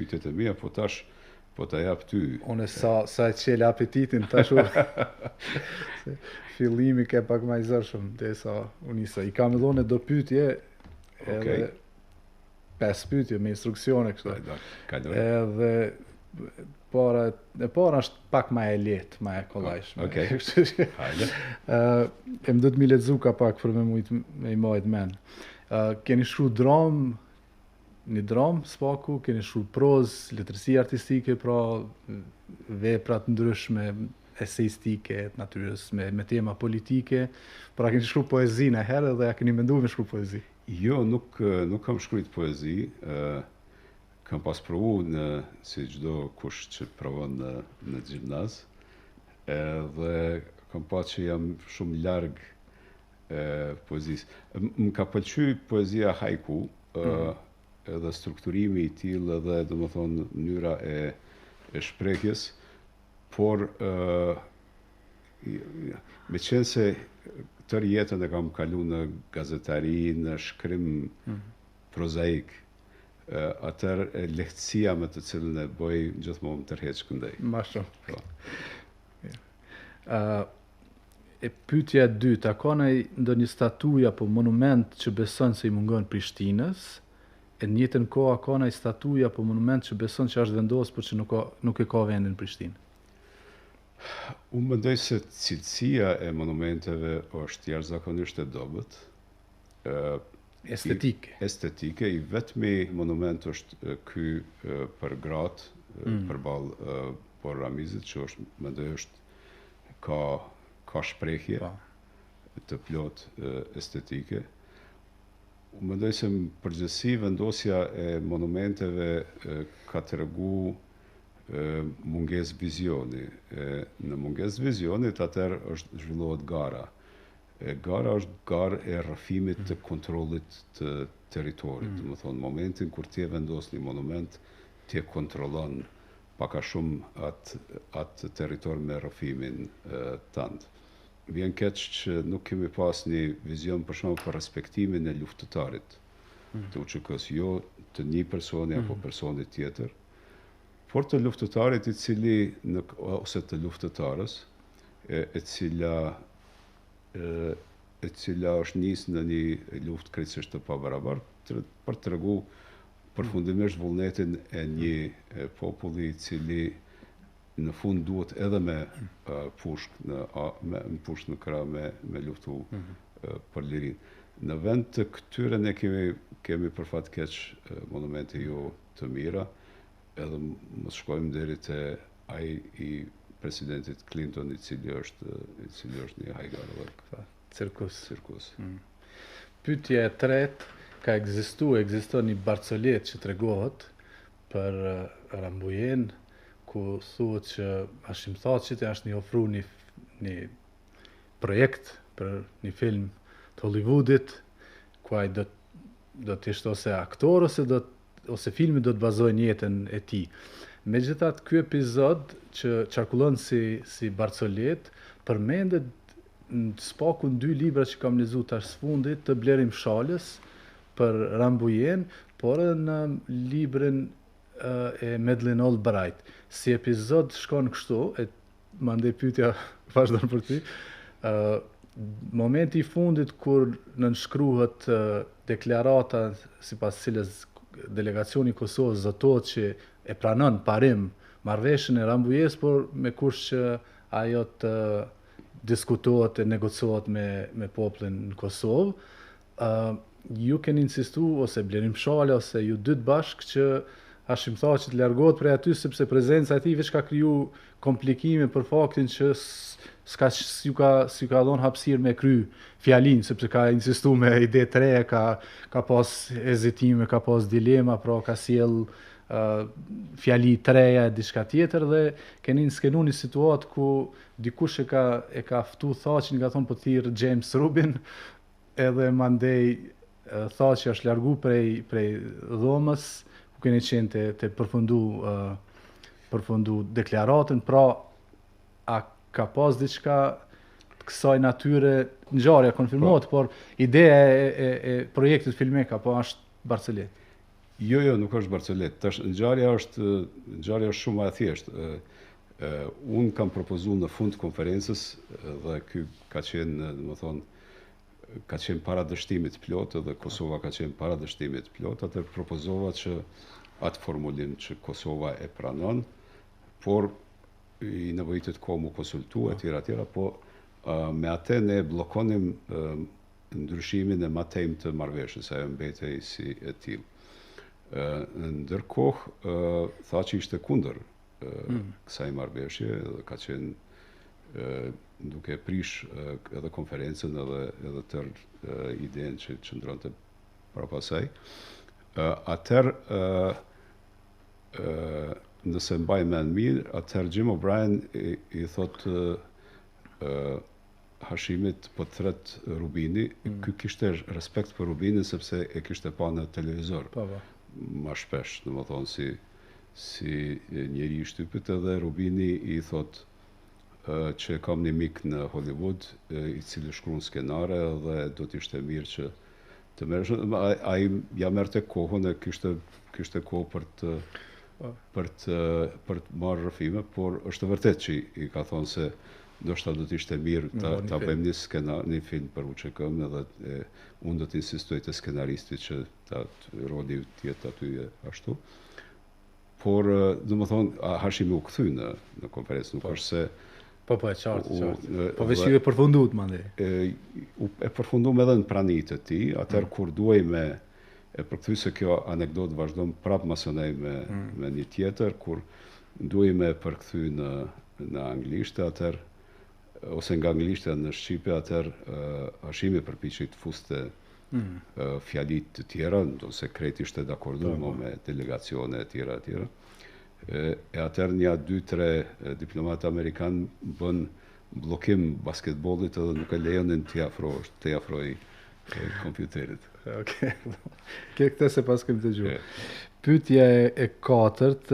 pyetjet e mia, po tash po ta jap ty. Unë sa sa e çela apetitin tash. Fillimi ke pak ma i zorshëm derisa u nisa. I kam dhënë do pyetje edhe okay. pesë pyetje me instruksione kështu. Kaloj. Edhe para e para është pak ma e lehtë, ma e kollajshme. Okej. Okay. Hajde. Ë, e më duhet mi lexu ka pak për me mujt me i majt men. Ë, keni shkru dramë, një dramë s'paku, keni shkru prozë, letërsi artistike, pra vepra të ndryshme eseistike të natyrës me me tema politike, pra keni shkru poezi najherë dhe a keni mendu me shkru poezi? Jo, nuk nuk kam shkrujt poezi, ë kam pas provu në si çdo kush që provon në në gjimnaz, edhe kam pa që jam shumë larg e poezisë. Më ka pëlqy poezia haiku, mm. edhe strukturimi i tillë edhe domethënë mënyra e e shprehjes, por ë meqenëse tërë jetën e kam kalu në gazetari, në shkrim mm. prozaik, atëherë lehtësia me të cilën e bëj gjithmonë më tërheq këndej. Ma shumë. Po. Uh, e pyetja e dytë, a ka ndonjë statujë apo monument që beson se i mungon Prishtinës? E në njëjtën kohë a ka ndonjë statujë apo monument që beson që është vendosur por që nuk ka nuk e ka vendin në Prishtinë? Unë mendoj se cilësia e monumenteve është jashtëzakonisht e dobët. Estetike. Estetike, i vetmi monument është ky për gratë, mm. përballë Boro Ramizit, që është, mendoj është, ka, ka shprehje pa. Po. të plotë estetike. Unë mendoj se në përgjithësi vendosja e monumenteve ka tregu mungesë vizioni. E, në mungesë vizionit, atëherë është zhvillohet gara. E gara është garë e rrëfimit të kontrollit të territorit. Mm. Domethënë, momentin kur ti e vendos një monument, ti e kontrollon pak a shumë atë atë territor me rrëfimin tënd. Vjen keq që nuk kemi pas një vizion për shembull për respektimin e luftëtarit mm. të UÇK-së, jo të një personi apo mm. personit tjetër, por të luftëtarit i cili në, ose të luftëtarës, e, e cila e, e cila është nisë në një luftë krejtësisht të pabarabartë për të tregu përfundimisht vullnetin e një populli i cili në fund duhet edhe me pushkë në me pushkë në krah me me luftu mm -hmm. për lirinë. Në vend të këtyre ne kemi kemi për fat keq monumente jo të mira, edhe mos shkojmë deri te ai i presidentit Clinton i cili është i cili është një hajgarllëk. Po, cirkus. Cirkus. Mm. Pyetja e tretë ka ekzistu, ekziston një barcoletë që tregohet për eh, Rambujen, ku thuhet që Hashim Thaçit i është një ofru një, një projekt për një film të Hollywoodit, ku ai do do të ishte ose aktor ose do ose filmi do të bazojë në jetën e tij. Megjithatë, ky epizod që qarkullon si si barcoletë përmendet në së paku në dy libra që kam lexuar tash së fundi të Blerim Shalës për Rambujen, por edhe në librin e Madeleine Albright. Si epizod shkon kështu, e mandej pyetja vazhdon për ty. Ë momenti i fundit kur nënshkruhet deklarata sipas cilës delegacioni i Kosovës zotohet që e pranon parim marrëveshjen e Rambujesë, por me kusht që ajo të diskutohet e negociohet me me popullin në Kosovë. Ë ju keni insistu ose Blerim Shala ose ju dytë bashkë që Hashim Thaçi të largohet prej aty sepse prezenca e tij veç ka kriju komplikime për faktin që s'ka s'ju ka s'ju ka dhënë hapësirë me kry fjalinë sepse ka insistu me ide të reja, ka ka pas hezitime, ka pas dilema, pra ka sjell uh, fjali të reja e diçka tjetër dhe keni inskenu një situatë ku dikush e ka e ka ftu Thaçin, ka thonë po thirr James Rubin Edhe mandej Thaçi është largu prej prej dhomës ku keni qenë te te përfundu përfundu deklaratën, pra a ka pas diçka të kësaj natyre ngjarja konfirmohet, po. por ideja e, e, e projektit filmik apo është barcoletë? Jo, jo, nuk është barcoletë. Tash ngjarja është ngjarja është shumë më e thjeshtë. Ë unë kam propozuar në fund të konferencës dhe ky ka qenë, domethënë, ka qenë para dështimit të plotë dhe Kosova ka qenë para dështimit të plotë, atëherë propozova që atë formulim që Kosova e pranon, por i nevojitet kohë mu konsultu e tjera tjera, po me atë ne bllokonim ndryshimin e matejmë të marrëveshjes, ajo mbetej si e tillë. Ndërkohë, Thaçi ishte kundër mm. kësaj marrëveshje dhe ka qenë duke e prish edhe konferencën edhe edhe tërë idenë që qëndronte prapa saj. Atëherë nëse mbaj mend mirë, atëherë Jim O'Brien i, i thotë Hashimit po të thret Rubini, mm. ky kishte respekt për Rubinin sepse e kishte pa në televizor. Po, po. Ma shpesh, domethënë si si njeri i shtypit edhe Rubini i thot që kam një mik në Hollywood i cili shkruan skenare dhe do të ishte mirë që të merresh ai ja merrte kohën e kishte kishte kohë për të po. për të për të marrë rrëfime, por është e vërtetë që i ka thonë se ndoshta do të ishte mirë ta ta bëjmë një skenar, një film për UÇK-n edhe e, unë do të insistoj te skenaristi që ta roli të jetë aty e ashtu. Por, domethënë, Hashimi u kthy në në konferencë, nuk po. është se Po, po, e qartë, e qartë. Po veç ju e përfunduat mandej. E, u, e përfunduam edhe në prani të tij, atëherë mm. kur duhej me e përkthy se kjo anekdotë vazhdon prap masanej me mm. me një tjetër kur duhej me përkthy në në anglisht, atëherë ose nga anglishtja në shqipe, atëherë Hashimi përpiqej të fuste mm. fjali të tjera, ndonëse krejt ishte dakordu po, po. me delegacione e tjera e tjera. E, e atëherë nja 2-3 diplomatë amerikanë bënë bllokim basketbollit edhe nuk e lejonin t'i afrohesh, t'i afrohej kompjuterit. Okej. Okay. Ke këtë s'e paskem dëgju. Pyetja e, e katërt.